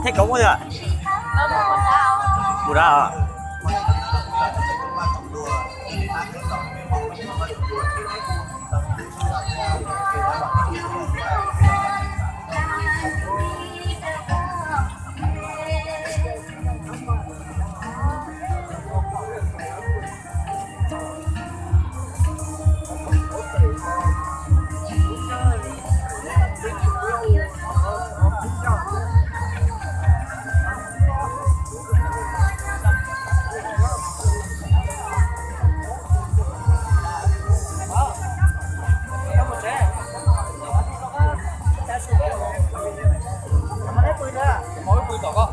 Thej kauv muaj yog? Mus dab os.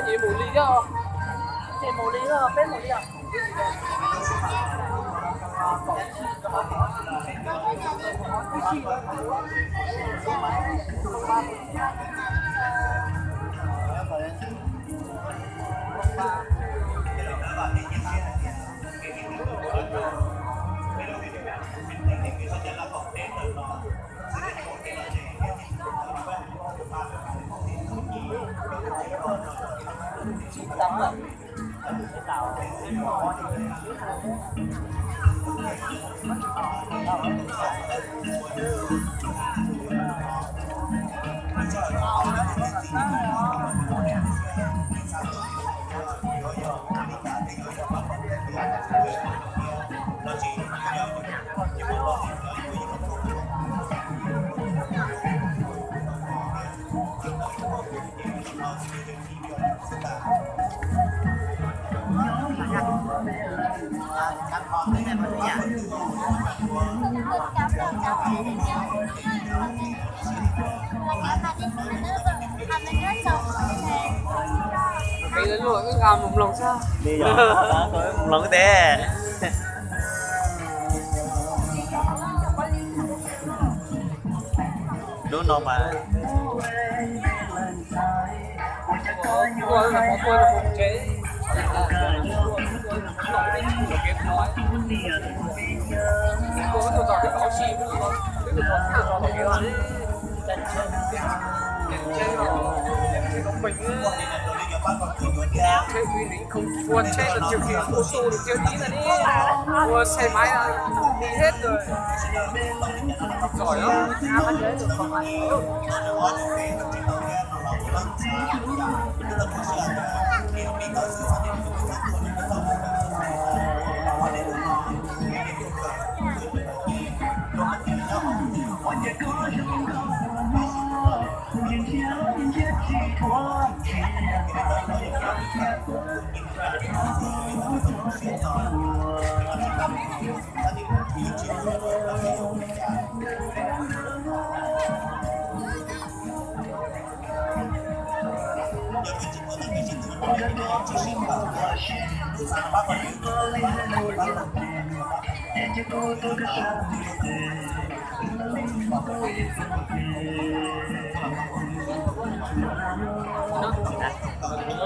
Ces mus li os. Mloog tes. Lub no mas Ua tsheb los thiaj li ua su, thiaj li ua xe máy đi hết rồi. Giỏi lắm.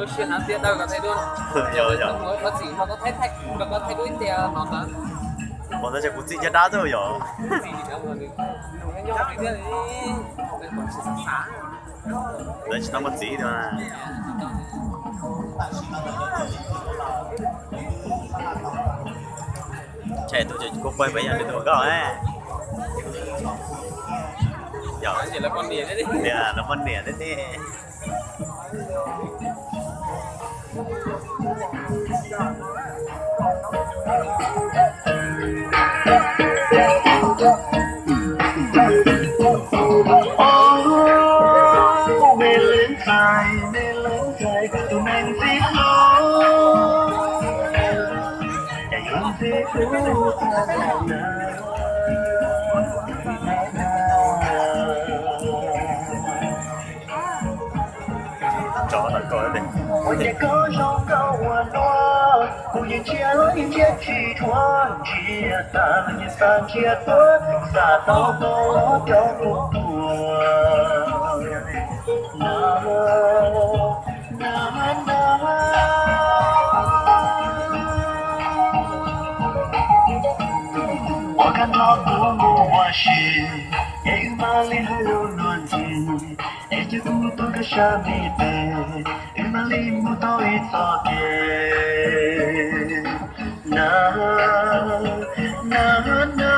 Lub sij hawm tiav dawb koj thaij duab, koj txim no koj thaij, koj thaij duab ib tiag no ntawd. Ua ntawd ces kuv txim caj dab xwb yom. Lawv tsis tau muaj txiv tiag. Tsam tus kuv pab pem yog nws tus nkauj. Yog, lawv poj niam thiab tiag. Me lwm ntxhais, me lwm ntxhais, tus neeg ntxim hlub, cas yuav ntxim hlub tag npaum na. Ua cas koj zoo nkauj ua luaj, kuv yeej ntsiab los yeej ntsiab tsis dhuav, ntsiab tas los yeej xav ntsiab tuag, xav tau koj los rau kuv tuag. Ua kab no kuv mus ua si, es wb mam li hais lus luag ntxhi, es cia kuv tuav koj sab me tes, wb mam li mus tau ib txoj kev. Na, na, na.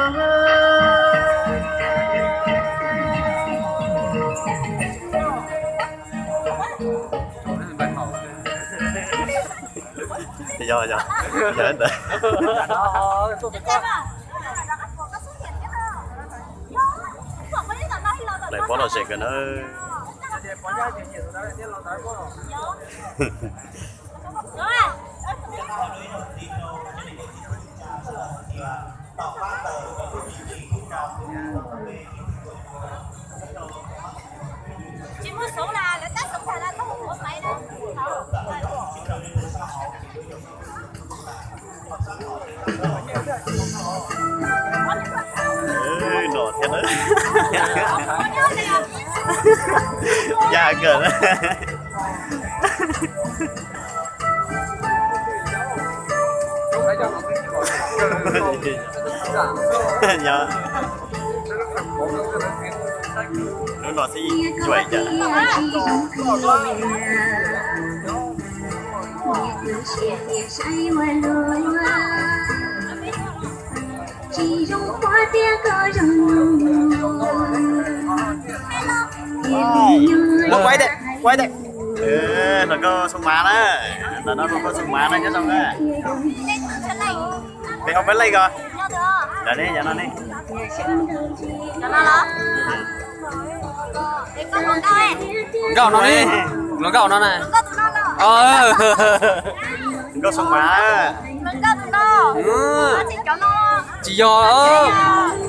Yog, yog, yog ntawd. Lawv pob lom zem kawg na. Tsis muaj xoov na, lawv tab xoov tag na, txhob ua maiv na. No thiab na. Ya kawg na. Nyob. Lub no xij cuam cas. Ua quav tiag, quav tiag. Hluas nkauj Xoo Mav na. Ntawm no hluas nkauj Xoo Mav na, nyob zoo na. Peb ob peb leej ko. Ntawm ne, cov no ne. Nkauj no ne, hluas nkauj no na. Nkauj Xoo Mav. Tsis yog,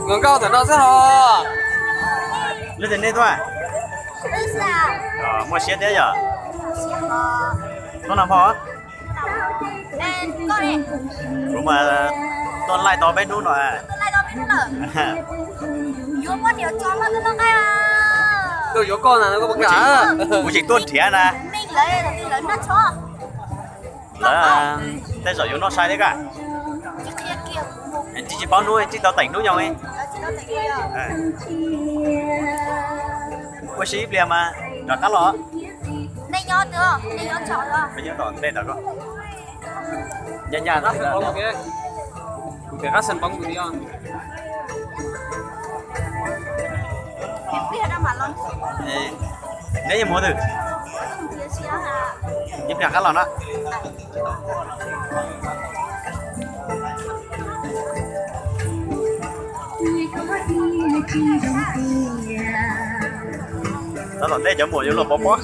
hluas nkauj ntawm no xwb hos. Leej twg nej tuaj? Muaj siab thiab yom. Hnub no phauj, kuv mas tuaj laij tau peb hnub no. Tuaj yuav koj na, koj puas kam? Kuv tseem tuaj nrhiav na. Lawv tej zaum yuav noj sai thiab kaj. Tsis, tsis paub hnub, tsis tau teem hnub nyoog li. Ua si ib pliag mas rov qab los. Peb nyob tom ntej tom koj. Ncaj ncaj, kuv pem qab xeem poob kuv tias. Neb yuav mus twg? Ib pliag qab los na. Tab tom ntej cov muam yuav luag pov pob.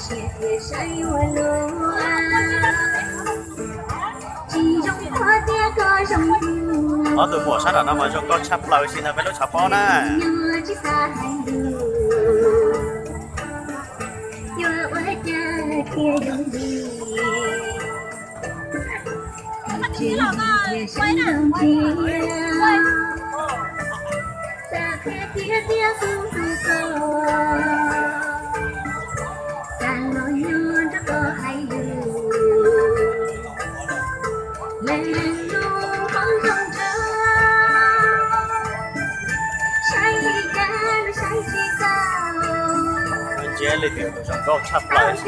Ob tug muam sab nram no mas zoo nkauj tshaj plaws li no peb lub tshav pob na. Ntsia leej twg tus zoo nkauj tshaj plaws.